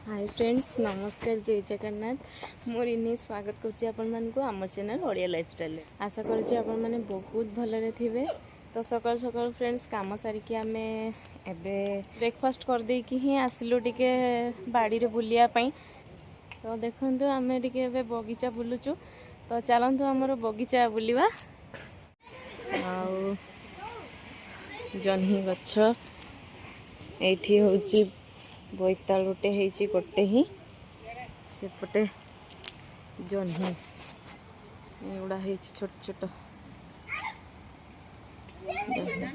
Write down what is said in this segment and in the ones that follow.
High friends, ନମସ୍କାର, ଜୟ ଜଗନ୍ନାଥ। ମୁଁ ରିନି, ସ୍ୱାଗତ କରୁଛି ଆପଣମାନଙ୍କୁ ଆମ ଚ୍ୟାନେଲ୍ ଓଡ଼ିଆ ଲାଇଫଷ୍ଟାଇଲ୍ରେ। ଆଶା କରୁଛି ଆପଣମାନେ ବହୁତ ଭଲରେ ଥିବେ। ତ ସକାଳୁ ସକାଳୁ ଫ୍ରେଣ୍ଡସ୍, କାମ ସାରିକି ଆମେ ଏବେ ବ୍ରେକଫାଷ୍ଟ କରିଦେଇକି ହିଁ ଆସିଲୁ ଟିକେ ବାଡ଼ିରେ ବୁଲିବା ପାଇଁ। ତ ଦେଖନ୍ତୁ, ଆମେ ଟିକେ ଏବେ ବଗିଚା ବୁଲୁଛୁ। ତ ଚାଲନ୍ତୁ, ଆମର ବଗିଚା ବୁଲିବା। ଆଉ ଜହ୍ନି ଗଛ ଏଇଠି ହେଉଛି, ବୋଇତାଳୁଟେ ହେଇଛି ଗୋଟେ ହିଁ। ସେପଟେ ଜହ୍ନି ଏଗୁଡ଼ା ହେଇଛି, ଛୋଟ ଛୋଟ ଜହ୍ନି।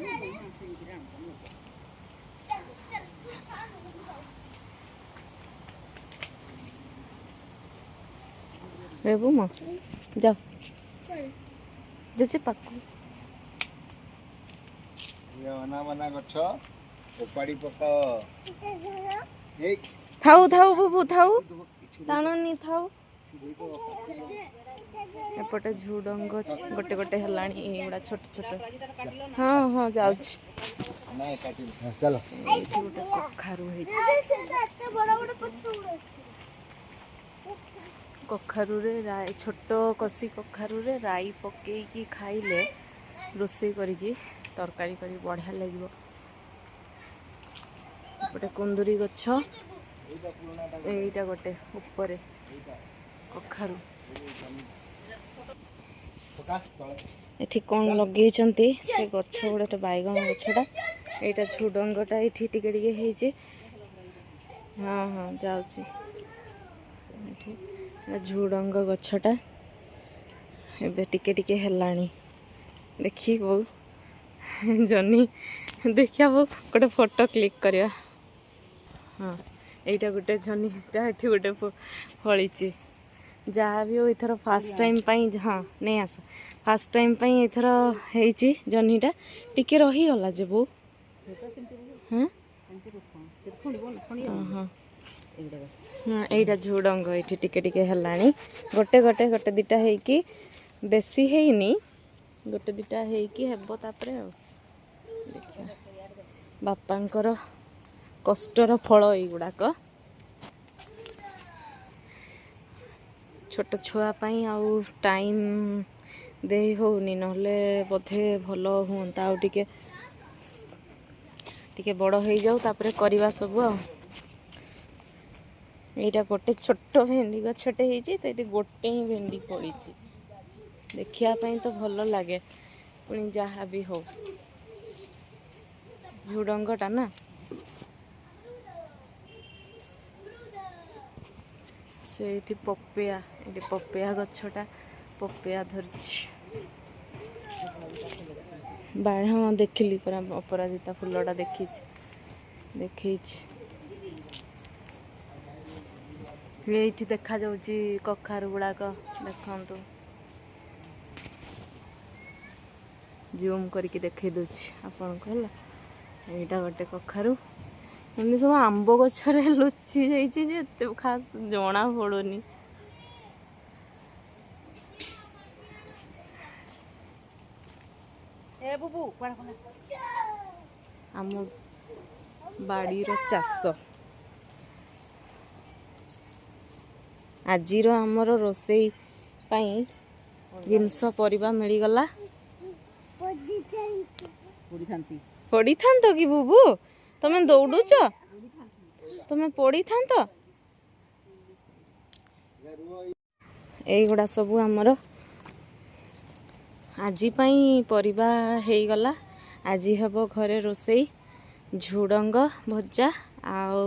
ରେବୁ ମା, ଯାଅ ଜେଜେ ପାଖକୁ। ଇଏ ଅନା ବନା ଗଛ ଓପାଡ଼ି ପକାଅ ଏଇ। ଥାଉ ଥାଉ ବୁବୁ, ଥାଉ, ଟାଣନି, ଥାଉ। ଏପଟେ ଝୁଡଙ୍ଗ ଗୋଟେ ଗୋଟେ ହେଲାଣି, ଏଇଗୁଡ଼ା ଛୋଟ ଛୋଟ। ହଁ, ଯାଉଛି। ନାଇଁ, କାଟିବି, ହଁ, ଚାଲ। ଏଇଠି ଗୋଟେ କଖାରୁ ହେଇଛି। କଖାରୁରେ ରାଇ, ଛୋଟ କଷି କଖାରୁରେ ରାଇ ପକେଇକି ଖାଇଲେ, ରୋଷେଇ କରିକି ତରକାରୀ କରିକି ବଢ଼ିଆ ଲାଗିବ। ଏପଟେ କୁନ୍ଦୁରି ଗଛ। ଏଇଟା ପୁରୁଣାଟା। ଏଇଟା ଗୋଟେ ଉପରେ କଖାରୁ। ପକା ତଳେ। ଏଠି କ'ଣ ଲଗେଇଛନ୍ତି ସେ ଗଛ ଗୁଡ଼ାଟା? ବାଇଗଣ ଗଛଟା ଏଇଟା, ଝୁଡଙ୍ଗଟା ଏଇଠି ଟିକେ ଟିକେ ହେଇଛି। ହଁ, ଯାଉଛି। ଏଠି ଏଇଟା ଝୁଡଙ୍ଗ ଗଛଟା ଏବେ ଟିକେ ଟିକେ ହେଲାଣି। ଦେଖି ବୋଉ, ଜହ୍ନି ଦେଖିବା ବୋଉ, ଗୋଟେ ଫଟୋ କ୍ଲିକ୍ କରିବା। ହଁ, ଏଇଟା ଗୋଟେ ଜହ୍ନିଟା ଏଠି ଗୋଟେ ଫଳିଛି। ଯାହା ବି ହଉ, ଏଥର ଫାର୍ଷ୍ଟ ଟାଇମ୍ ପାଇଁ, ହଁ, ନେଇ ଆସ। ଫାର୍ଷ୍ଟ ଟାଇମ୍ ପାଇଁ ଏଥର ହେଇଛି ଜହ୍ନିଟା। ଟିକେ ରହିଗଲା ଯେ ବୋଉ। ହଁ, ଏଇଟା ଝୁଡଙ୍ଗ ଏଇଠି ଟିକେ ଟିକେ ହେଲାଣି, ଗୋଟେ ଗୋଟେ, ଗୋଟେ ଦୁଇଟା ହେଇକି। ବେଶୀ ହେଇନି, ଗୋଟେ ଦୁଇଟା ହେଇକି ହେବ ତାପରେ ଆଉ ଦେଖିବା। ବାପାଙ୍କର କଷ୍ଟର ଫଳ ଏଇଗୁଡ଼ାକ। ଛୋଟ ଛୁଆ ପାଇଁ ଆଉ ଟାଇମ୍ ଦେଇ ହେଉନି, ନହେଲେ ବୋଧେ ଭଲ ହୁଅନ୍ତା। ଆଉ ଟିକେ ଟିକେ ବଡ଼ ହେଇଯାଉ, ତାପରେ କରିବା ସବୁ। ଆଉ ଏଇଟା ଗୋଟେ ଛୋଟ ଭେଣ୍ଡି ଗଛଟେ ହେଇଛି। ତ ଏଇଠି ଗୋଟେ ହିଁ ଭେଣ୍ଡି ଫଳିଛି। ଦେଖିବା ପାଇଁ ତ ଭଲ ଲାଗେ। ପୁଣି ଯାହା ବି ହଉ, ଝୁଡଙ୍ଗଟା ନା ସେଇଠି ପପେୟା, ଏଇଠି ପପେୟା ଗଛଟା ପପେୟା ଧରିଛି। ହଁ, ଦେଖିଲି ପରା, ଅପରାଜିତା ଫୁଲଟା ଦେଖିଛି, ଦେଖେଇଛି। ଏଇଠି ଦେଖାଯାଉଛି କଖାରୁ ଗୁଡ଼ାକ, ଦେଖନ୍ତୁ, ଜୁମ୍ କରିକି ଦେଖେଇ ଦେଉଛି ଆପଣଙ୍କୁ। ହେଲା, ଏଇଟା ଗୋଟେ କଖାରୁ। ଏମିତି ସବୁ ଆମ୍ବ ଗଛରେ ଲୁଚି ଯାଇଛି ଯେ ଏତେ ଖାସ୍ ଜଣା ପଡ଼ୁନି। ଏ ବୁବୁ, କୁଆଡ଼େ ଗଲା? ଆମ ବାଡ଼ିର ଚାଷ। ଆଜିର ଆମର ରୋଷେଇ ପାଇଁ ଜିନିଷ ପରିବା ମିଳିଗଲା। ପୋଡ଼ିଥାନ୍ତି। ପଡ଼ିଥାନ୍ତ କି ବୁବୁ? ତମେ ଦୌଡୁଛ, ତମେ ପଡ଼ିଥାନ୍ତ। ଏଇଗୁଡ଼ା ସବୁ ଆମର ଆଜି ପାଇଁ ପରିବା ହେଇଗଲା। ଆଜି ହେବ ଘରେ ରୋଷେଇ ଝୁଡ଼ଙ୍ଗ ଭଜା ଆଉ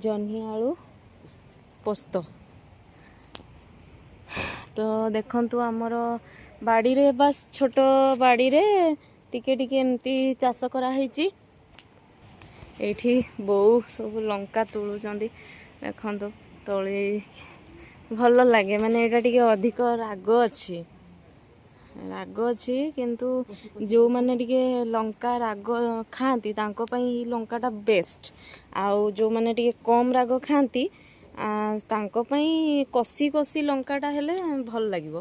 ଜହ୍ନି ଆଳୁ ପୋସ୍ତ। ତ ଦେଖନ୍ତୁ, ଆମର ବାଡ଼ିରେ, ବାସ୍ ଛୋଟ ବାଡ଼ିରେ ଟିକେ ଟିକେ ଏମିତି ଚାଷ କରାହେଇଛି। ଏଇଠି ବୋଉ ସବୁ ଲଙ୍କା ତୋଳୁଛନ୍ତି, ଦେଖନ୍ତୁ। ତୋଳି ଭଲ ଲାଗେ, ମାନେ ଏଇଟା ଟିକେ ଅଧିକ ରାଗ ଅଛି, ରାଗ ଅଛି, କିନ୍ତୁ ଯେଉଁମାନେ ଟିକେ ଲଙ୍କା ରାଗ ଖାଆନ୍ତି, ତାଙ୍କ ପାଇଁ ଏଇ ଲଙ୍କାଟା ବେଷ୍ଟ। ଆଉ ଯେଉଁମାନେ ଟିକେ କମ୍ ରାଗ ଖାଆନ୍ତି, ତାଙ୍କ ପାଇଁ କଷି କଷି ଲଙ୍କାଟା ହେଲେ ଭଲ ଲାଗିବ,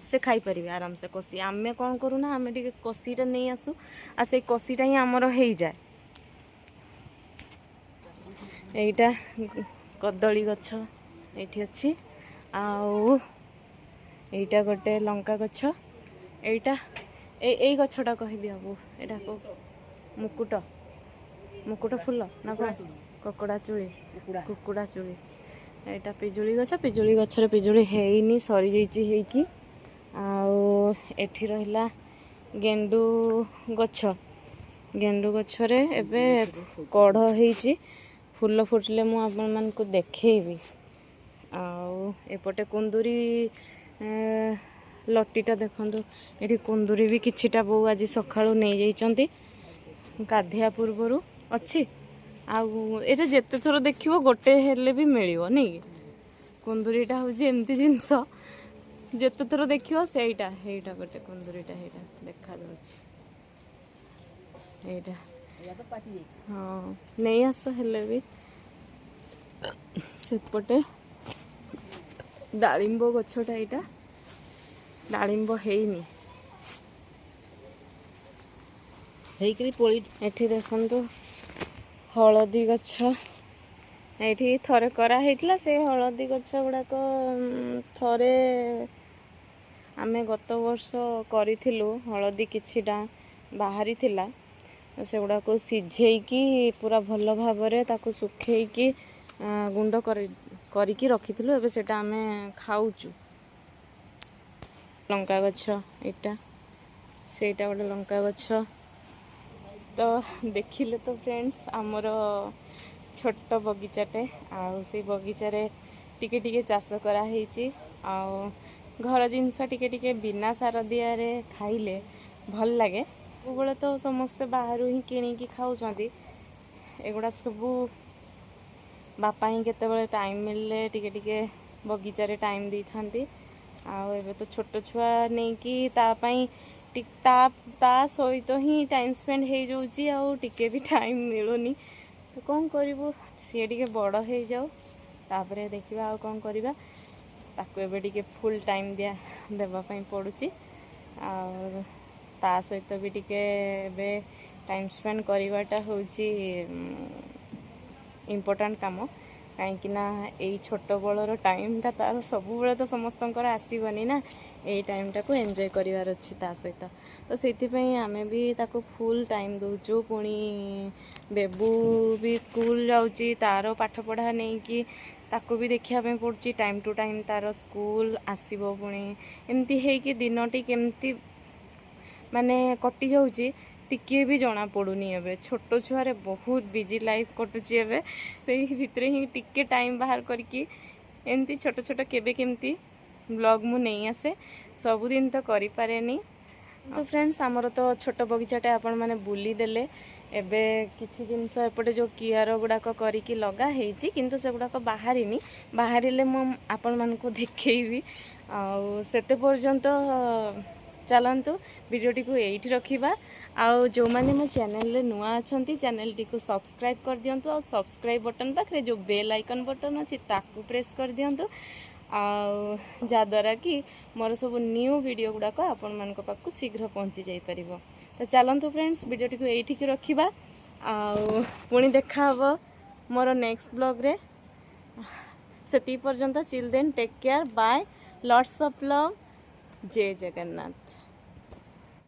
ସେ ଖାଇପାରିବେ ଆରାମସେ କଷି। ଆମେ କ'ଣ କରୁନା, ଆମେ ଟିକେ କଷିଟା ନେଇ ଆସୁ ଆଉ ସେଇ କଷିଟା ହିଁ ଆମର ହେଇଯାଏ। ଏଇଟା କଦଳୀ ଗଛ ଏଇଠି ଅଛି। ଆଉ ଏଇଟା ଗୋଟେ ଲଙ୍କା ଗଛ। ଏଇଟା ଏଇ ଏଇ ଗଛଟା କହିଦିଅ ବୋଉ, ଏଇଟା କୋଉ ମୁକୁଟ ମୁକୁଟ ଫୁଲ ନା କ'ଣ? କକଡ଼ା ଚୁଳି। କୁକୁଡ଼ା। କୁକୁଡ଼ା ଚୁଳି। ଏଇଟା ପିଜୁଳି ଗଛ। ପିଜୁଳି ଗଛରେ ପିଜୁଳି ହେଇନି, ସରିଯାଇଛି ହେଇକି। ଆଉ ଏଠି ରହିଲା ଗେଣ୍ଡୁ ଗଛ। ଗେଣ୍ଡୁ ଗଛରେ ଏବେ କଢ଼ ହେଇଛି। ଫୁଲ ଫୁଟିଲେ ମୁଁ ଆପଣମାନଙ୍କୁ ଦେଖେଇବି। ଆଉ ଏପଟେ କୁନ୍ଦୁରି ଲଟିଟା ଦେଖନ୍ତୁ। ଏଠି କୁନ୍ଦୁରି ବି କିଛିଟା ବୋଉ ଆଜି ସକାଳୁ ନେଇଯାଇଛନ୍ତି ଗାଧେଇବା ପୂର୍ବରୁ, ଅଛି। ଆଉ ଏଇଟା ଯେତେ ଥର ଦେଖିବ, ଗୋଟେ ହେଲେ ବି ମିଳିବ ନାଇଁ କି? କୁନ୍ଦୁରିଟା ହେଉଛି ଏମିତି ଜିନିଷ, ଯେତେ ଥର ଦେଖିବ ସେଇଟା। ହେଇଟା ଗୋଟେ କୁନ୍ଦୁରିଟା, ହେଇଟା ଦେଖାଯାଉଛି ଏଇଟା। ଏଇଟା ତ ପାଚି ଯାଇଛି। ହଁ, ନେଇ ଆସ ହେଲେ ବି। ସେପଟେ ଡାଳିମ୍ବ ଗଛଟା ଏଇଟା, ଡାଳିମ୍ବ ହେଇନି। ହେଇକିରି ପୋଳି। ଏଠି ଦେଖନ୍ତୁ ହଳଦୀ ଗଛ। ଏଇଠି ଥରେ କରାହେଇଥିଲା ସେ ହଳଦୀ ଗଛ ଗୁଡ଼ାକ। ଥରେ ଆମେ ଗତ ବର୍ଷ କରିଥିଲୁ, ହଳଦୀ କିଛିଟା ବାହାରିଥିଲା। ସେଗୁଡ଼ାକୁ ସିଝେଇକି ପୁରା ଭଲ ଭାବରେ ତାକୁ ଶୁଖେଇକି ଗୁଣ୍ଡ କରିକି ରଖିଥିଲୁ। ଏବେ ସେଇଟା ଆମେ ଖାଉଛୁ। ଲଙ୍କା ଗଛ ଏଇଟା, ସେଇଟା ଗୋଟେ ଲଙ୍କା ଗଛ। ତ ଦେଖିଲେ ତ ଫ୍ରେଣ୍ଡସ୍, ଆମର ଛୋଟ ବଗିଚାଟେ। ଆଉ ସେଇ ବଗିଚାରେ ଟିକେ ଟିକେ ଚାଷ କରାହେଇଛି। ଆଉ ଘର ଜିନିଷ ଟିକେ ଟିକେ ବିନା ସାର ଦିଆରେ ଖାଇଲେ ଭଲ ଲାଗେ। ସବୁବେଳେ ତ ସମସ୍ତେ ବାହାରୁ ହିଁ କିଣିକି ଖାଉଛନ୍ତି। ଏଗୁଡ଼ା ସବୁ ବାପା ହିଁ କେତେବେଳେ ଟାଇମ୍ ମିଳିଲେ ଟିକେ ଟିକେ ବଗିଚାରେ ଟାଇମ୍ ଦେଇଥାନ୍ତି। ଆଉ ଏବେ ତ ଛୋଟ ଛୁଆ ନେଇକି ତା ପାଇଁ ତା ସହିତ ହିଁ ଟାଇମ୍ ସ୍ପେଣ୍ଡ ହେଇଯାଉଛି, ଆଉ ଟିକେ ବି ଟାଇମ୍ ମିଳୁନି। ତ କ'ଣ କରିବୁ? ସିଏ ଟିକେ ବଡ଼ ହେଇଯାଉ, ତାପରେ ଦେଖିବା ଆଉ କ'ଣ କରିବା। ତାକୁ ଏବେ ଟିକେ ଫୁଲ୍ ଟାଇମ୍ ଦେବା ପାଇଁ ପଡ଼ୁଛି। ଆଉ ତା ସହିତ ବି ଟିକେ ଏବେ ଟାଇମ୍ ସ୍ପେଣ୍ଡ କରିବାଟା ହେଉଛି ଇମ୍ପୋର୍ଟାଣ୍ଟ କାମ, କାହିଁକି ନା ଏଇ ଛୋଟ ବେଳର ଟାଇମ୍ଟା ତାର ସବୁବେଳେ ତ ସମସ୍ତଙ୍କର ଆସିବନି ନା। ଏଇ ଟାଇମ୍ଟାକୁ ଏନ୍ଜୟ କରିବାର ଅଛି ତା ସହିତ। ତ ସେଇଥିପାଇଁ ଆମେ ବି ତାକୁ ଫୁଲ୍ ଟାଇମ୍ ଦେଉଛୁ। ପୁଣି ବେବୁ ବି ସ୍କୁଲ ଯାଉଛି, ତାର ପାଠପଢ଼ା ନେଇକି ତାକୁ ବି ଦେଖିବା ପାଇଁ ପଡ଼ୁଛି। ଟାଇମ୍ ଟୁ ଟାଇମ୍ ତାର ସ୍କୁଲ ଆସିବ। ପୁଣି ଏମିତି ହେଇକି ଦିନଟି କେମିତି ମାନେ କଟି ଯାଉଛି, ଟିକିଏ ବି ଜଣା ପଡ଼ୁନି। ଏବେ ଛୋଟ ଛୁଆରେ ବହୁତ ବିଜି ଲାଇଫ୍ କଟୁଛି। ଏବେ ସେଇ ଭିତରେ ହିଁ ଟିକେ ଟାଇମ୍ ବାହାର କରିକି ଏମିତି ଛୋଟ ଛୋଟ କେବେ କେମିତି ବ୍ଲଗ୍ ମୁଁ ନେଇ ଆସେ, ସବୁଦିନ ତ କରିପାରେନି। ତ ଫ୍ରେଣ୍ଡସ୍, ଆମର ତ ଛୋଟ ବଗିଚାଟା ଆପଣମାନେ ବୁଲିଦେଲେ। ଏବେ କିଛି ଜିନିଷ ଏପଟେ ଯେଉଁ କିଆର ଗୁଡ଼ାକ କରିକି ଲଗା ହେଇଛି, କିନ୍ତୁ ସେଗୁଡ଼ାକ ବାହାରିନି। ବାହାରିଲେ ମୁଁ ଆପଣମାନଙ୍କୁ ଦେଖେଇବି। ଆଉ ସେତେ ପର୍ଯ୍ୟନ୍ତ ଚାଲନ୍ତୁ, ଭିଡ଼ିଓଟିକୁ ଏଇଠି ରଖିବା। ଆଉ ଯେଉଁମାନେ ମୋ ଚ୍ୟାନେଲରେ ନୂଆ ଅଛନ୍ତି, ଚ୍ୟାନେଲଟିକୁ ସବସ୍କ୍ରାଇବ୍ କରିଦିଅନ୍ତୁ। ଆଉ ସବସ୍କ୍ରାଇବ୍ ବଟନ୍ ପାଖରେ ଯେଉଁ ବେଲ୍ ଆଇକନ୍ ବଟନ୍ ଅଛି, ତାକୁ ପ୍ରେସ୍ କରିଦିଅନ୍ତୁ, ଆଉ ଯାହାଦ୍ୱାରା କି ମୋର ସବୁ ନ୍ୟୁ ଭିଡ଼ିଓ ଗୁଡ଼ାକ ଆପଣମାନଙ୍କ ପାଖକୁ ଶୀଘ୍ର ପହଞ୍ଚି ଯାଇପାରିବ। ତ ଚାଲନ୍ତୁ ଫ୍ରେଣ୍ଡସ୍, ଭିଡ଼ିଓଟିକୁ ଏଇଠିକି ରଖିବା। ଆଉ ପୁଣି ଦେଖା ହେବ ମୋର ନେକ୍ସଟ ବ୍ଲଗ୍ରେ। ସେତିକି ପର୍ଯ୍ୟନ୍ତ, till then, take care, bye, lots of love, Jay Jagannath.